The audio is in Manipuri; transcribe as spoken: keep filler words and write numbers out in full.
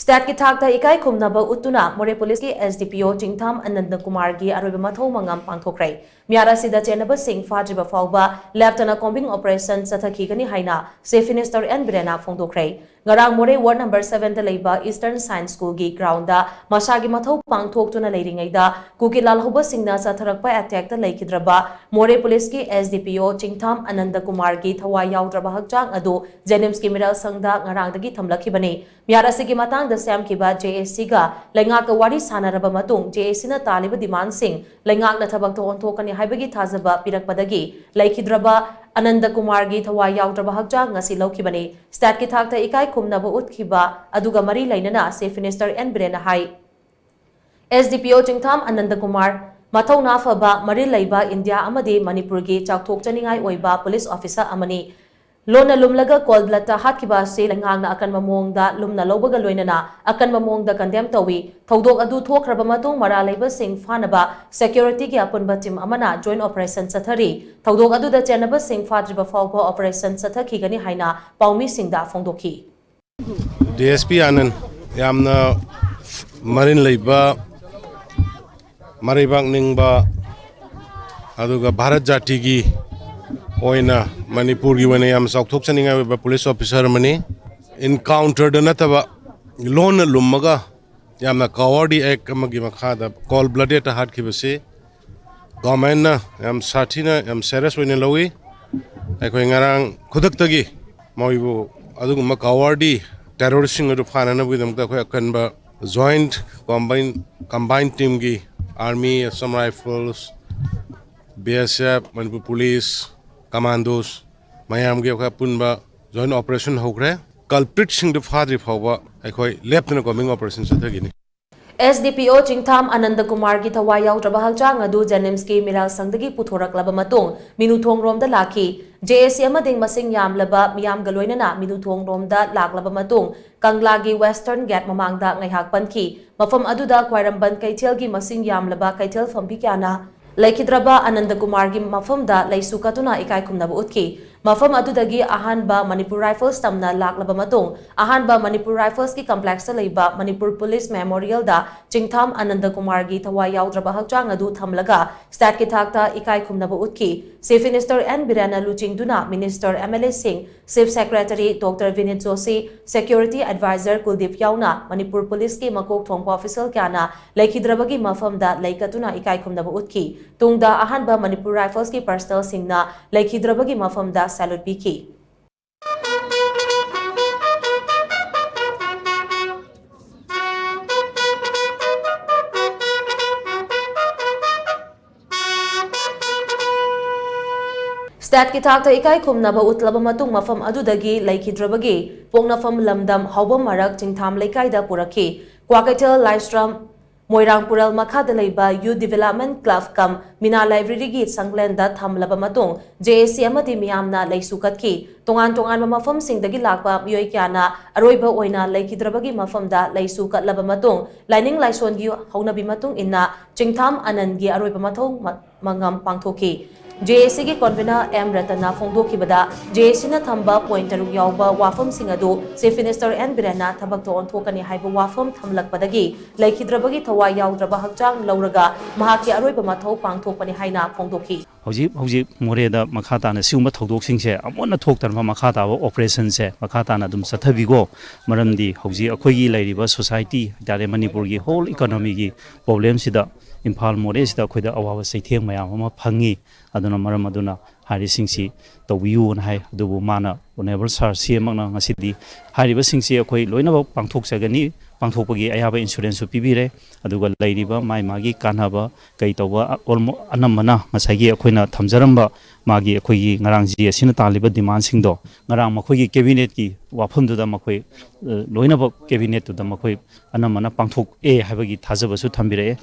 ꯁ꯭ꯇꯦꯠꯀꯤ ꯊꯥꯛꯇ ꯏꯀꯥꯏ ꯈꯨꯝꯅꯕ ꯎꯠꯇꯨꯅ ꯃꯣꯔꯦ ꯄꯨꯂꯤꯁꯀꯤ S D P O ꯆꯤꯡꯊꯥꯝ Anand ꯀꯨꯃꯥꯔꯒꯤ ꯑꯔꯣꯏꯕ ꯃꯊꯧ ꯃꯉꯝ ꯄꯥꯡꯊꯣꯛꯈ꯭ꯔꯦ꯫ ꯃꯤꯍꯥꯠ ꯑꯁꯤꯗ ꯆꯦꯟꯅꯕꯁꯤꯡ ꯐꯥꯗ꯭ꯔꯤꯕ ꯐꯥꯎꯕ ꯂꯦꯞꯇꯅ combing operation ꯆꯠꯊꯈꯤꯒꯅꯤ ꯍꯥꯏꯅ Chief Minister N ꯕꯤꯔꯦꯟꯅ ꯐꯣꯡꯗꯣꯛꯈ꯭ꯔꯦ꯫ ꯉꯔꯥꯡ ꯃꯣꯔꯦ Ward number seven ꯗ ꯂꯩꯕ Eastern Science School ꯒꯤ ground ꯗ ꯃꯁꯥꯒꯤ ꯃꯊꯧ ꯄꯥꯡꯊꯣꯛꯇꯨꯅ ꯂꯩꯔꯤꯉꯩꯗ ꯀꯨꯀꯤ ꯂꯥꯜꯍꯧꯕꯁꯤꯡꯅ ꯆꯠꯊꯔꯛꯄ attack ꯇ ꯂꯩꯈꯤꯗ꯭ꯔꯕ ꯃꯣꯔꯦ ꯄꯨꯂꯤꯁꯀꯤ S D P O ꯆꯤꯡꯊꯥꯝ Anand ꯀꯨꯃꯥꯔꯒꯤ ꯊꯋꯥꯏ ꯌꯥꯎꯗ꯭ꯔꯕ ꯍꯛꯆꯥꯡ ꯑꯗꯨ JNIMS ꯀꯤ ꯃꯤꯔꯦꯜ ꯁꯪꯗ ꯉꯔꯥꯡꯗꯒꯤ ꯊꯝꯂꯛꯈꯤꯕꯅꯤ꯫ ꯃꯤꯍꯥꯠ ꯑꯁꯤꯒꯤ ꯃꯇꯥꯡꯗ ꯁꯦꯝꯈꯤꯕ JAC ꯒ ꯂꯩꯉꯥꯛꯀ ꯋꯥꯔꯤ ꯁꯥꯟꯅꯔꯕ ꯃꯇꯨꯡ, JAC ꯅ ꯇꯥꯜꯂꯤꯕ demand ꯁꯤꯡ ꯂꯩꯉꯥꯛꯅ ꯊꯕꯛꯇ ꯑꯣꯟꯊꯣꯛꯀꯅꯤ ꯍꯥꯏꯕꯒꯤ ꯊꯥꯖꯕ ꯄꯤꯔꯛꯄꯗꯒꯤ ꯂꯩꯈꯤꯗ꯭ꯔꯕ ꯑꯅꯟꯗ ꯀꯨꯃꯥꯔꯒꯤ ꯊꯋꯥꯏ ꯌꯥꯎꯗ꯭ꯔꯕ ꯍꯛꯆꯥꯡ ꯉꯁꯤ ꯂꯧꯈꯤꯕꯅꯤ꯫ ꯁ꯭ꯇꯦꯠꯀꯤ ꯊꯥꯛꯇ ꯏꯀꯥꯏ ꯈꯨꯝꯅꯕ ꯎꯠꯈꯤꯕ ꯑꯗꯨꯒ ꯃꯔꯤ ꯂꯩꯅꯅ Chief Minister N ꯕꯤꯔꯦꯟꯅ ꯍꯥꯏ, S D P O ꯆꯤꯡꯊꯥꯝ Anand Kumar ꯃꯊꯧꯅꯥ ꯐꯕ, ꯃꯔꯤꯜ ꯂꯩꯕ, ꯏꯟꯗꯤꯌꯥ ꯑꯃꯗꯤ ꯃꯅꯤꯄꯨꯔꯒꯤ ꯆꯥꯎꯊꯣꯛꯆꯅꯤꯡꯉꯥꯏ ꯑꯣꯏꯕ ꯄꯨꯂꯤꯁ ꯑꯣꯐꯤꯁꯥꯔ ꯑꯃꯅꯤ꯫ ꯂꯣꯟꯅ ꯂꯨꯝꯂꯒ cold blood ꯇ ꯍꯥꯠꯈꯤꯕ ꯑꯁꯤ ꯂꯩꯉꯥꯛꯅ ꯑꯀꯟꯕ ꯃꯑꯣꯡꯗ ꯂꯨꯝꯅ ꯂꯧꯕꯒ ꯂꯣꯏꯅꯅ ꯑꯀꯟꯕ ꯃꯑꯣꯡꯗ condemn ꯇꯧꯏ꯫ ꯊꯧꯗꯣꯛ ꯑꯗꯨ ꯊꯣꯛꯈ꯭ꯔꯕ ꯃꯇꯨꯡ ꯃꯔꯥꯜ ꯂꯩꯕꯁꯤꯡ ꯐꯥꯅꯕ security ꯒꯤ ꯑꯄꯨꯟꯕ team ꯑꯃꯅ joint operation ꯆꯠꯊꯔꯤ꯫ ꯊꯧꯗꯣꯛ ꯑꯗꯨꯗ ꯆꯦꯟꯅꯕꯁꯤꯡ ꯐꯥꯗ꯭ꯔꯤꯕ ꯐꯥꯎꯕ operation ꯆꯠꯊꯈꯤꯒꯅꯤ ꯍꯥꯏꯅ ꯄꯥꯎꯃꯤꯁꯤꯡꯗ ꯐꯣꯡꯗꯣꯛꯈꯤ꯫ DSP ꯑꯅꯟ ꯌꯥꯝꯅ ꯃꯔꯤꯟ ꯂꯩꯕ, ꯃꯔꯩꯕꯥꯛ ꯅꯤꯡꯕ, ꯑꯗꯨꯒ ꯚꯥꯔꯠ ꯖꯥꯇꯤꯒꯤ ꯑꯣꯏꯅ, ꯃꯅꯤꯄꯨꯔꯒꯤ ꯑꯣꯏꯅ ꯌꯥꯝ ꯆꯥꯎꯊꯣꯛꯆꯅꯤꯡꯉꯥꯏ ꯑꯣꯏꯕ ꯄꯨꯂꯤꯁ ꯑꯣꯐꯤꯁꯥꯔ ꯑꯃꯅꯤ꯫ Encounter ꯗ ꯅꯠꯇꯕ, ꯂꯣꯟꯅ ꯂꯨꯝꯃꯒ ꯌꯥꯝꯅ cowardly act ꯑꯃꯒꯤ ꯃꯈꯥꯗ cold blooded ꯇ ꯍꯥꯠꯈꯤꯕꯁꯤ government ꯅ ꯌꯥꯝ ꯁꯥꯊꯤꯅ, ꯌꯥꯝ serious ꯑꯣꯏꯅ ꯂꯧꯏ꯫ ꯑꯩꯈꯣꯏ ꯉꯔꯥꯡ ꯈꯨꯗꯛꯇꯒꯤ ꯃꯣꯏꯕꯨ ꯑꯗꯨꯒꯨꯝꯕ cowardly terrorist ꯁꯤꯡ ꯑꯗꯨ ꯐꯥꯅꯅꯕꯒꯤꯗꯃꯛꯇ ꯑꯩꯈꯣꯏ ꯑꯀꯟꯕ joint combine, combine team ꯒꯤ Army, Assam Rifles, BSF, Manipur Police, Commandos ꯃꯌꯥꯝꯒꯤ ꯑꯩꯈꯣꯏ ꯑꯄꯨꯟꯕ joint operation ꯍꯧꯈ꯭ꯔꯦ꯫ Culprit ꯁꯤꯡꯗꯨ ꯐꯥꯗ꯭ꯔꯤ ꯐꯥꯎꯕ ꯑꯩꯈꯣꯏ ꯂꯦꯞꯇꯅ combing operation ꯆꯠꯊꯈꯤꯅꯤ꯫ S D P O ꯆꯤꯡꯊꯥꯝ Anand ꯀꯨꯃꯥꯔꯒꯤ ꯊꯋꯥꯏ ꯌꯥꯎꯗ꯭ꯔꯕ ꯍꯛꯆꯥꯡ ꯑꯗꯨ JNIMS ꯀꯤ ꯃꯤꯔꯦꯜ ꯁꯪꯗꯒꯤ ꯄꯨꯊꯣꯔꯛꯂꯕ ꯃꯇꯨꯡ ꯃꯤꯅꯨꯊꯣꯡꯔꯣꯝꯗ ꯂꯥꯛꯈꯤ꯫ JAC ꯑꯃꯗꯤ ꯃꯁꯤꯡ ꯌꯥꯝꯂꯕ ꯃꯤꯌꯥꯝꯒ ꯂꯣꯏꯅꯅ ꯃꯤꯅꯨꯊꯣꯡꯔꯣꯝꯗ ꯂꯥꯛꯂꯕ ꯃꯇꯨꯡ ꯀꯪꯂꯥꯒꯤ western gate ꯃꯃꯥꯡꯗ ꯉꯥꯏꯍꯥꯛ ꯄꯟꯈꯤ꯫ ꯃꯐꯝ ꯑꯗꯨꯗ ꯈ꯭ꯋꯥꯏꯔꯝꯕꯟ ꯀꯩꯊꯦꯜꯒꯤ ꯃꯁꯤꯡ ꯌꯥꯝꯂꯕ ꯀꯩꯊꯦꯜ ꯐꯝꯕꯤ ꯀꯌꯥꯅ ꯂꯩꯈꯤꯗ꯭ꯔꯕ ꯑꯅꯟꯗ ꯀꯨꯃꯥꯔꯒꯤ ꯃꯐꯝꯗ ꯂꯩꯁꯨ ꯀꯠꯇꯨꯅ ꯏꯀꯥꯏ ꯈꯨꯝꯅꯕ ꯎꯠꯈꯤ꯫ ꯃꯐꯝ ꯑꯗꯨꯗꯒꯤ ꯑꯍꯥꯟꯕ ꯃꯅꯤꯄꯨꯔ ꯔꯥꯏꯐꯜꯁ ꯇꯝꯅ ꯂꯥꯛꯂꯕ ꯃꯇꯨꯡ, ꯑꯍꯥꯟꯕ ꯃꯅꯤꯄꯨꯔ ꯔꯥꯏꯐꯜꯁꯀꯤ ꯀꯝꯄ꯭ꯂꯦꯛꯁꯇ ꯂꯩꯕ ꯃꯅꯤꯄꯨꯔ ꯄꯨꯂꯤꯁ ꯃꯦꯃꯣꯔꯤꯌꯦꯜꯗ ꯆꯤꯡꯊꯥꯝ ꯑꯅꯟꯗ ꯀꯨꯃꯥꯔꯒꯤ ꯊꯋꯥꯏ ꯌꯥꯎꯗ꯭ꯔꯕ ꯍꯛꯆꯥꯡ ꯑꯗꯨ ꯊꯝꯂꯒ ꯁ꯭ꯇꯦꯠꯀꯤ ꯊꯥꯛꯇ ꯏꯀꯥꯏ ꯈꯨꯝꯅꯕ ꯎꯠꯈꯤ꯫ ꯆꯤꯐ ꯃꯤꯅꯤꯁꯇꯔ ꯑꯦꯟ ꯕꯤꯔꯦꯟꯅ ꯂꯨꯆꯤꯡꯗꯨꯅ ꯃꯤꯅꯤꯁꯇꯔ, ꯑꯦꯝ ꯑꯦꯜ ꯑꯦꯁꯤꯡ, chief secretary doctor Vineet Joshi, security adviser Kuldeep ꯌꯥꯎꯅ ꯃꯅꯤꯄꯨꯔ ꯄꯨꯂꯤꯁꯀꯤ ꯃꯀꯣꯛ ꯊꯣꯡꯕ ꯑꯣꯐꯤꯁꯤꯌꯦꯜ ꯀꯌꯥꯅ ꯂꯩꯈꯤꯗ꯭ꯔꯕꯒꯤ ꯃꯐꯝꯗ ꯂꯩ ꯀꯠꯇꯨꯅ ꯏꯀꯥꯏ ꯈꯨꯝꯅꯕ ꯎꯠꯈꯤ꯫ ꯇꯨꯡꯗ ꯑꯍꯥꯟꯕ ꯃꯅꯤꯄꯨꯔ ꯔꯥꯏꯐꯜꯁꯀꯤ ꯄꯔꯁꯅꯦꯜꯁꯤꯡꯅ ꯂꯩꯈꯤꯗ꯭ꯔꯕꯒꯤ ꯃꯐꯝꯗ ꯁꯦꯂ꯭ꯌꯨꯠ ꯄꯤꯈꯤ꯫ ꯁ꯭ꯇꯦꯠꯀꯤ ꯊꯥꯛꯇ ꯏꯀꯥꯏ ꯈꯨꯝꯅꯕ ꯎꯠꯂꯕ ꯃꯇꯨꯡ ꯃꯐꯝ ꯑꯗꯨꯗꯒꯤ ꯂꯩꯈꯤꯗ꯭ꯔꯕꯒꯤ ꯄꯣꯛꯅꯐꯝ ꯂꯝꯗꯝ ꯍꯧꯕ ꯃꯔꯛ ꯆꯤꯡꯊꯥꯝ ꯂꯩꯀꯥꯏꯗ ꯄꯨꯔꯛꯈꯤ꯫ ꯀ꯭ꯋꯥꯀꯩꯊꯦꯜ, ꯂꯥꯏꯁ꯭ꯔꯝ, ꯃꯣꯏꯔꯥꯡ ꯄꯨꯔꯦꯜ ꯃꯈꯥꯗ ꯂꯩꯕ ꯌꯨꯠ ꯗꯤꯚꯦꯂꯞꯃꯦꯟ ꯀ꯭ꯂꯕ ꯀꯝ ꯃꯤꯅꯥ ꯂꯥꯏꯕ꯭ꯔꯦꯔꯤꯒꯤ ꯁꯪꯂꯦꯟꯗ ꯊꯝꯂꯕ ꯃꯇꯨꯡ, ꯖꯦ ꯑꯦ ꯁꯤ ꯑꯃꯗꯤ ꯃꯤꯌꯥꯝꯅ ꯂꯩꯁꯨ ꯀꯠꯈꯤ꯫ ꯇꯣꯉꯥꯟ ꯇꯣꯉꯥꯟꯕ ꯃꯐꯝꯁꯤꯡꯗꯒꯤ ꯂꯥꯛꯄ ꯃꯤꯑꯣꯏ ꯀꯌꯥꯅ ꯑꯔꯣꯏꯕ ꯑꯣꯏꯅ ꯂꯩꯈꯤꯗ꯭ꯔꯕꯒꯤ ꯃꯐꯝꯗ ꯂꯩꯁꯨ ꯀꯠꯂꯕ ꯃꯇꯨꯡ, ꯂꯥꯏꯅꯤꯡ ꯂꯥꯏꯁꯣꯟꯒꯤ ꯍꯧꯅꯕꯤ ꯃꯇꯨꯡ ꯏꯟꯅ ꯆꯤꯡꯊꯥꯝ ꯑꯅꯟꯒꯤ ꯑꯔꯣꯏꯕ ꯃꯊꯧ ꯃ-, ꯃꯉꯝ ꯄꯥꯡꯊꯣꯛꯈꯤ꯫ ꯖꯦ ꯑꯦ ꯁꯤꯒꯤ ꯀꯣꯟꯚꯤꯅꯔ ꯑꯦꯝ ꯔꯇꯟꯅ ꯐꯣꯡꯗꯣꯛꯈꯤꯕꯗ, ꯖꯦ ꯑꯦ ꯁꯤꯅ ꯊꯝꯕ ꯄꯣꯏꯟꯠ ꯇꯔꯨꯛ ꯌꯥꯎꯕ ꯋꯥꯐꯝꯁꯤꯡ ꯑꯗꯨ ꯆꯤꯐ ꯃꯤꯅꯤꯁꯇꯔ ꯑꯦꯟ ꯕꯤꯔꯦꯟꯅ ꯊꯕꯛꯇ ꯑꯣꯟꯊꯣꯛꯀꯅꯤ ꯍꯥꯏꯕ ꯋꯥꯐꯝ ꯊꯝꯂꯛꯄꯗꯒꯤ ꯂꯩꯈꯤꯗ꯭ꯔꯕꯒꯤ ꯊꯋꯥꯏ ꯌꯥꯎꯗ꯭ꯔꯕ ꯍꯛꯆꯥꯡ ꯂꯧꯔꯒ ꯃꯍꯥꯛꯀꯤ ꯑꯔꯣꯏꯕ ꯃꯊꯧ ꯄꯥꯡꯊꯣꯛꯄꯅꯤ ꯍꯥꯏꯅ ꯐꯣꯡꯗꯣꯛꯈꯤ꯫ ꯍꯧꯖꯤꯛ ꯍꯧꯖꯤꯛ ꯃꯣꯔꯦꯗ ꯃꯈꯥ ꯇꯥꯅ ꯁꯤꯒꯨꯝꯕ ꯊꯧꯗꯣꯛꯁꯤꯡꯁꯦ ꯑꯃꯨꯛ ꯍꯟꯅ ꯊꯣꯛꯇꯅꯕ ꯃꯈꯥ ꯇꯥꯕ ꯑꯣꯄꯔꯦꯁꯟꯁꯦ ꯃꯈꯥ ꯇꯥꯅ ꯑꯗꯨꯝ ꯆꯠꯊꯕꯤꯀꯣ꯫ ꯃꯔꯝꯗꯤ ꯍꯧꯖꯤꯛ ꯑꯩꯈꯣꯏꯒꯤ ꯂꯩꯔꯤꯕ ꯁꯣꯁꯥꯏꯇꯤ ꯍꯥꯏꯇꯥꯔꯦ, ꯃꯅꯤꯄꯨꯔꯒꯤ ꯍꯣꯜ ꯏꯀꯣꯅꯣꯃꯤꯒꯤ ꯄ꯭ꯔꯣꯕ꯭ꯂꯦꯝꯁꯤꯗ ꯏꯝꯐꯥꯜ ꯃꯣꯔꯦꯁꯤꯗ ꯑꯩꯈꯣꯏꯗ ꯑꯋꯥꯕ ꯆꯩꯊꯦꯡ ꯃꯌꯥꯝ ꯑꯃ ꯐꯪꯉꯤ꯫ ꯑꯗꯨꯅ ꯃꯔꯝ ꯑꯗꯨꯅ ꯍꯥꯏꯔꯤꯁꯤꯡꯁꯤ ꯇꯧꯕꯤꯌꯨꯅ ꯍꯥꯏ꯫ ꯑꯗꯨꯕꯨ ꯃꯥꯅ, ꯑꯣꯅꯔꯦꯕꯜ ꯁꯥꯔ ꯁꯤ ꯑꯦꯝꯃꯛꯅ ꯉꯁꯤꯗꯤ ꯍꯥꯏꯔꯤꯕꯁꯤꯡꯁꯤ ꯑꯩꯈꯣꯏ ꯂꯣꯏꯅꯃꯛ ꯄꯥꯡꯊꯣꯛꯆꯒꯅꯤ, ꯄꯥꯡꯊꯣꯛꯄꯒꯤ ꯑꯌꯥꯕ ꯏꯟꯁꯨꯔꯦꯟꯁꯁꯨ ꯄꯤꯕꯤꯔꯦ꯫ ꯑꯗꯨꯒ ꯂꯩꯔꯤꯕ ꯃꯥꯒꯤ ꯃꯥꯒꯤ ꯀꯥꯟꯅꯕ ꯀꯩ ꯇꯧꯕ, ꯑ-, ꯑꯣꯜꯃꯣ-, ꯑꯅꯝꯕꯅ ꯉꯁꯥꯏꯒꯤ ꯑꯩꯈꯣꯏꯅ ꯊꯝꯖꯔꯝꯕ ꯃꯥꯒꯤ ꯑꯩꯈꯣꯏꯒꯤ ꯉꯔꯥꯡ ꯖꯤ ꯑꯦ ꯁꯤꯅ ꯇꯥꯜꯂꯤꯕ ꯗꯤꯃꯥꯟꯁꯤꯡꯗꯣ ꯉꯔꯥꯡ ꯃꯈꯣꯏꯒꯤ ꯀꯦꯕꯤꯅꯦꯠꯀꯤ ꯋꯥꯐꯝꯗꯨꯗ ꯃꯈꯣꯏ, ꯑ, ꯂꯣꯏꯅꯃꯛ ꯀꯦꯕꯤꯅꯦꯠꯇꯨꯗ ꯃꯈꯣꯏ ꯑꯅꯝꯕꯅ ꯄꯥꯡꯊꯣꯛꯑꯦ ꯍꯥꯏꯕꯒꯤ ꯊꯥꯖꯕꯁꯨ ꯊꯝꯕꯤꯔꯛꯑꯦ꯫